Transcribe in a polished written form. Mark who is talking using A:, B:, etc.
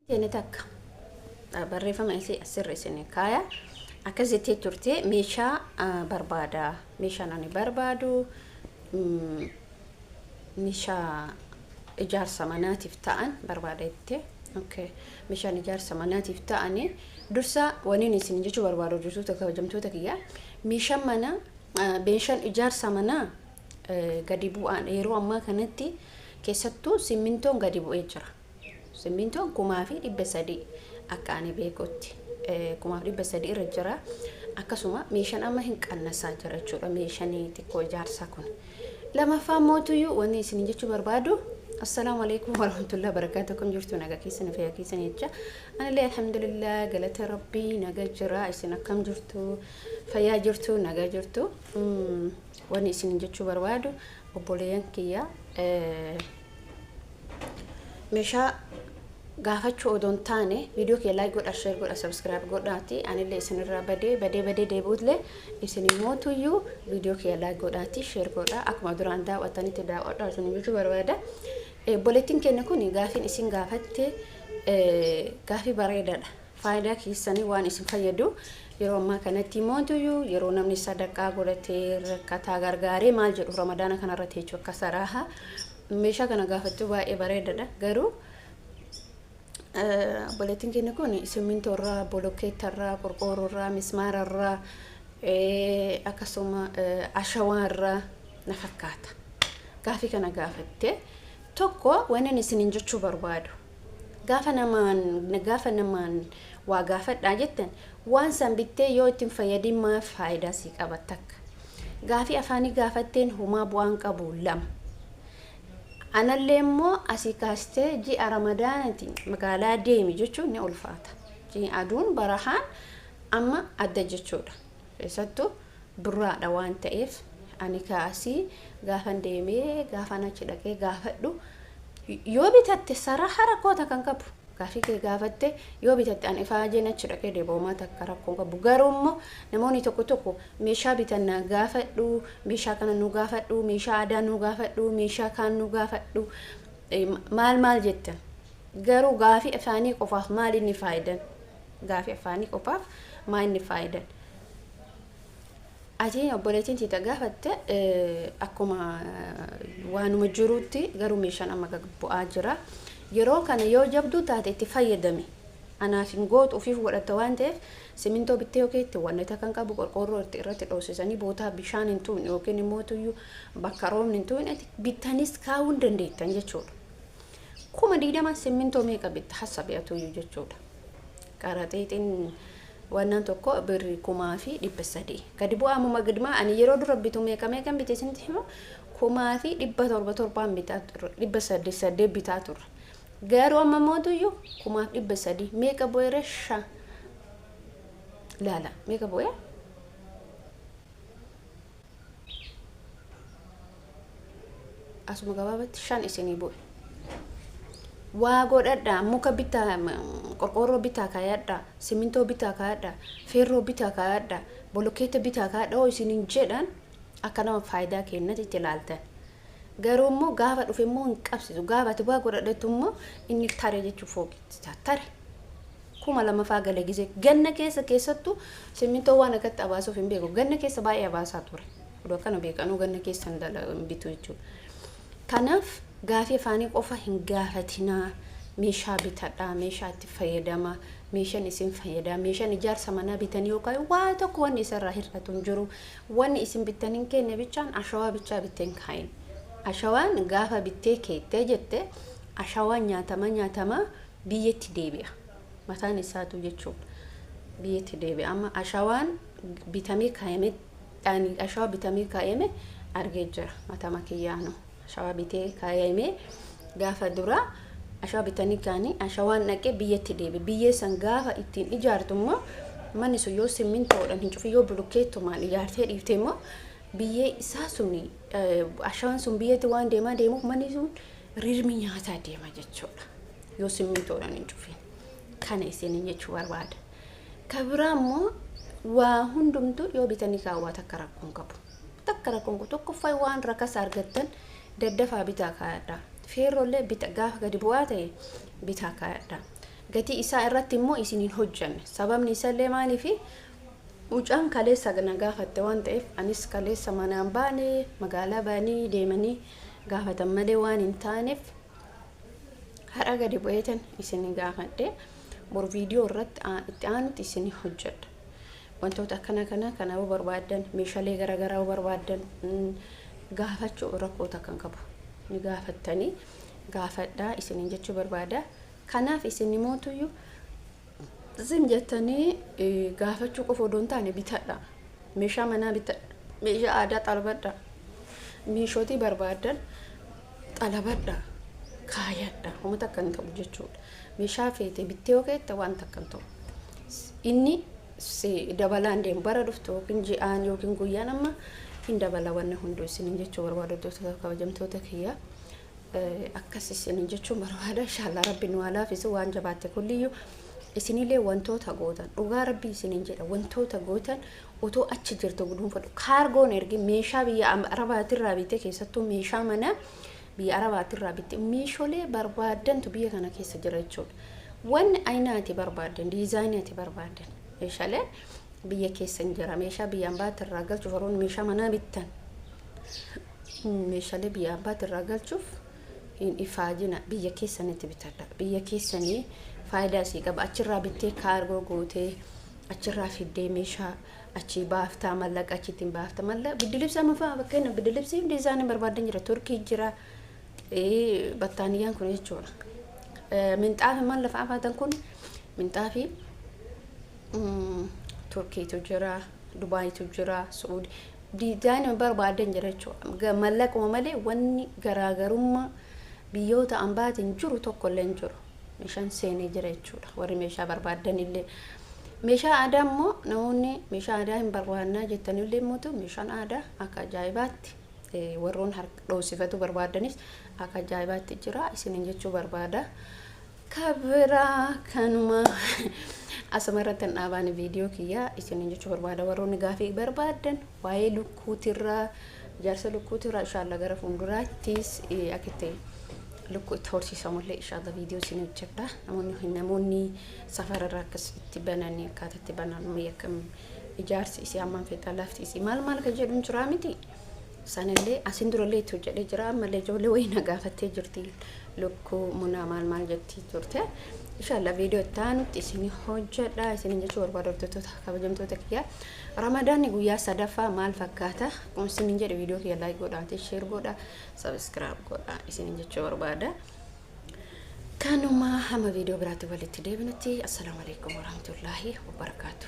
A: Inni takka barreeffama isii asirra isin kaaya. Akkas jettee turte: meeshaa barbaada. Meeshaan ani barbaadu meeshaa ijaarsa manaatiif ta'an barbaada jette. Okay. Meeshaan ijaarsa manaatiif ta'ani dursa waniin isin jechuu barbaadu, hordoftoota kabajamtoota kiyya, meeshaan manaa, meeshaan ijaarsa manaa gadi bu'aan yeroo ammaa kanatti, keessattuu simmintoon gadi bu'ee jira. Simmintoon 1300 akka ani beekutti 1300 irra jira. Akkasuma meeshaan amma hin qannasaa jira jechuudha, meeshaan xiqqoo ijaarsaa kun. Lamaffaa mootuyyuu wanni isin jechuu barbaadu, Assalaamu alaikum warahmatullahi wabarakatuh. Akkam jirtu? Nagaa keessan, fayyaa keessan jecha. Anillee alhamdulillah, galata Rabbii, nagaa jira. Isin akkam jirtu? Fayyaa jirtu? Nagaa jirtu? Wanni isin jechuu barbaadu, obboleeyyan kiyya, meeshaa gaafachuu odoo hin taane, viidiyoo kee like godha, share godha, subscribe godhaati. Anillee isinirraa badee badee badee deebi'uullee, isin mootuyyuu viidiyoo kee like godhaati, share godha, akkuma duraan daawwattanitti daawwadha isin jechuu barbaada. Obboleettiin keenya kun gaafiin isin gaafatte gaafii bareedaadha. Faayidaa keessanii waan isin fayyadu, yeroo ammaa kanatti mootuyyuu yeroo namni sadaqaa godhatee rakkataa gargaaree maal jedhu, Ramadaana kanarratti jechuu, akka saraaha meeshaa kana gaafachuu baay'ee bareedaadha. Garuu obboleettiin keenya kun simmintoorraa, bolokkeettarraa, qorqoorroorraa, mismaararraa, akkasuma ashawaarraa na fakkaata. Gaafii kana gaafatte. Tokko wanni ani isiniin jechuu barbaadu, gaafa namaan waa gaafadhaa jettan, waan san bittee yoo ittiin fayyadin maaf faayidaa sii qaba? Takka gaafii afaanii gaafatteen homaa bu'aan qabu. Lama, anallee immoo asii kaastee ji'a Ramadaanati magaalaa deemi jechuun ni ulfaata. Ji'i aduun barahaan amma adda jechuudha. Keessattuu birraadha waan ta'eef, ani kaasii gaafan deemee gaafan achi dhaqee gaafadhu, yoo bitatte saraha rakkoota kan qabu, gaafii kee gaafatte yoo bitatte, ani ifaajeen achi dhaqee deeboomaa takka rakkoon qabu. Garuu immoo namoonni tokko tokko meeshaa bitannaa gaafadhu, meeshaa kana nu gaafadhu, meeshaa aadaa nu gaafadhu, meeshaa kaan nu gaafadhu, maal maal jettan. Garuu gaafii afaanii qofaaf maal inni faayidan? Gaafii afaanii qofaaf maal inni faayidan? Ati obboleettiin tiita gaafatte akkuma waanuma jirutti, garuu meeshaan amma bu'aa jira. Yeroo kana yoo jabduu taate itti fayyadami. Anaaf hin gootu, ofiif godhatta waan ta'eef, simintoo bittee yookiin itti wannita kan qabu, qorqoorroo itti irratti dhoosisanii bootaa bishaan hin tuqne yookiin immoo tuyyuu bakka roobni hin tuqne bittanis kaa'uu hin dandeettan jechuudha. 20,000 simintoo meeqa bitta hasabi atuyyuu jechuudha. Qaraxiixiin wannan tokko birri 1300. Gadi bu'aa ammuma gadimaa ani yeroo dura bitu meeqa meeqan bite isinitti himu, 1700 torbaan bitaa turre, 800 bitaa turre. Garuu amma mootuyyuu 1300 meeqa bu'eera? Shan laala, meeqa bu'ee? Asuma gabaabatti shan isinii bu'e. Waa godhadhaa, muka bitaa, qorqoorroo bitaa kaayadhaa, simintoo bitaa kaayadhaa, feerroo bitaa kaayadhaa, bolokkeetta bitaa kaayadhaa hoo isiniin jedhan, akka nama faayidaa kennati itti ilaaltan. Garuu immoo gaafa dhufe immoo hin qabsiisu. Gaafa ati waa godhadhattu immoo inni tare jechuun fooqitti tare. 2000 faa gale gisee ganna keessa, keessattuu simmintoo waan akkatti abaasuuf hin beeku. Ganna keessa baay'ee abaasaa ture. Oduu akkana beekanuu ganna keessa hin bitu jechuudha. Kanaaf gaafii afaanii qofa hin gaafatinaa. Meeshaa bitadhaa, meeshaa itti fayyadamaa, meeshaan isin fayyadaa, meeshaan ijaarsa manaa bitanii yookaan waa tokko wanni isarraa hir'atu hin jiru. Wanni isin bittan hin kenne bichaan ashawaa bichaa bittee hin kaayin. Ashawaan gaafa bittee keettee jette, ashawaan nyaatama nyaatama biyyatti deebi'a. Mataan isaatu jechuudha. Biyyatti deebi'a. Amma ashawaan bitamee kaayame, ashawaa bitamee kaayame argee jira matama kiyyaanu. Ashawaa bitee kaayame, gaafa dura ashawaa bitanii kaanii, ashawaan dhaqee biyyatti deebi'e. Biyyee san gaafa ittiin ijaartu immoo, manni sun yoo simmintoodhaan hin cufin, yoo bulukkeettumaan ijaartee dhiifte immoo, biyyee isaa suni, ashawaan sun biyyatti waan deemaa deemuuf, manni sun rirmi nyaataa deema jechuudha. Yoo simmintoodhaan hin cufin. Kana isiniin jechuu barbaada. Ka biraa immoo waa hundumtuu yoo bitanii kaawwaa takka rakkoon qabu. Takka rakkoon qabu. Tokkoffaa waan rakasa argattan daddafaa bitaa kaayadha. Feerroollee bita, gaafa gadi bu'aa ta'e bitaa kaayadha. Gatii isaa irratti immoo isin hin hojjanne. Sababni isallee maaliifi mucaan kaleessa na gaafatte waan ta'eef, anis kaleessa manaan baane, magaalaa baanii deemanii gaafatan malee waan hin taaneef, har'a gadi bu'eetan isin gaafadhe. Bor viidiyoo irratti itti aanutti isin hojjedha. Wantoota akkana kana kana yoo barbaaddan, meeshaalee garaagaraa yoo barbaaddan, gaafachuu rakkoota kan qabu ni gaafattanii, gaafadhaa isiniin jechuu barbaada. Kanaaf isin mootuyyuu zim jettanii gaafachuu qofa odoo hin taane bitadha. Meeshaa manaa bitadha. Meeshaa aadaa xalabadha. Meeshootii barbaaddan xalabadha. Kaayadha. Uummata akka hin ta'u jechuudha. Meeshaa feete bittee yoo keette wanta akka hin ta'u. Inni si dabalaan deemu bara dhuftu yookiin ji'aan yookiin guyyaan amma hin dabala wanni hunduu isiniin jechuu barbaada, kabajamtoota kiyya. Akkas isiniin jechuun barbaada. Inshallah Rabbi nu haa laafisu. Waan jabaatte kulliyyuu isinillee wantoota gootan, dhugaa Rabbii isiniin jedha, wantoota gootan otoo achi jirtu guduunfadhu. Kaargoon ergi meeshaa biyya Arabaatirraa bitte, keessattuu meeshaa manaa biyya Arabaatirraa bitte, meeshaalee barbaaddantu biyya kana keessa jira jechuudha. Wanni ayinaati barbaaddan, diizaayinaati barbaaddan, meeshaalee biyya keessa hin jira. Meeshaa biyya ambaatirraa galchuuf, warroonni meeshaa manaa bittan, meeshaalee biyya abbaatirraa galchuuf hin ifaajina, biyya keessanitti bitadha. Biyya keessanii faayidaa isii qaba. Achirraa bittee, kaargoo gootee achirraa fiddee, meeshaa achii baaftaa, mallaqa achitti hin baafta. Mallaqa biddilibsa amma fa'a, fakkeenya biddilibsi diizaayinii barbaadan jira, Turkii jira, battaaniyyaan kun jechuudha. Minxaafi maal lafa afaatan kun, minxaafi Turkiitu jira, Dubaayitu jira, Su'uudi diizaayinii barbaadan jira jechuudha. Mallaquma malee wanni garaagarummaa biyyoota ambaatiin jiru tokko illee hin jiru. Meeshaan seenee jira jechuudha. Warri meeshaa barbaadan illee. Meeshaa aadaa immoo, namoonni meeshaa aadaa hin barbaannaa jettanillee immoo, meeshaan aadaa akka ajaa'ibaatti, warroon harka dhoosifatu barbaadanis akka ajaa'ibaatti jira isiniin jechuu barbaada. Kabiraa kanuma asuma irratti hin dhaabaan viidiyoo kiyyaa isiniin jechuu barbaada. Warroonni gaafii barbaadan waa'ee lukkuutirraa, ijaarsa lukkuutirraa, inshaalla gara fuulduraattis akka itti lukkuu itti horsiisamullee inshaalla viidiyoo isin hojjedha. Namoonni safararraa akkas itti bananii, akkaataa itti banan, akkam ijaarsi isii hammam feetaa, lafti isii maal maal kan jedhu hin jiraa miti. Sanillee asin durallee itti hojjedhee jira. Ammallee ijoollee wayii na gaafattee jirti. Lukkuu munaa maal maal jetti turte. Inshallah viidiyoo itti aanutti isin hojjedha isinin jechuu barbaada, hordoftoota kabajamtoota kiyya. Ramadaanni guyyaa sadaffaa maal fakkaata? Akkuma isinin jedhe, viidiyoo kiyya like godhaati, share godha, subscribe godha isinin jechuu barbaada. Kanuma, hamma viidiyoo biraatti walitti deebinutti, assalaamu alaikum warahmatullaahi wabarakaatu.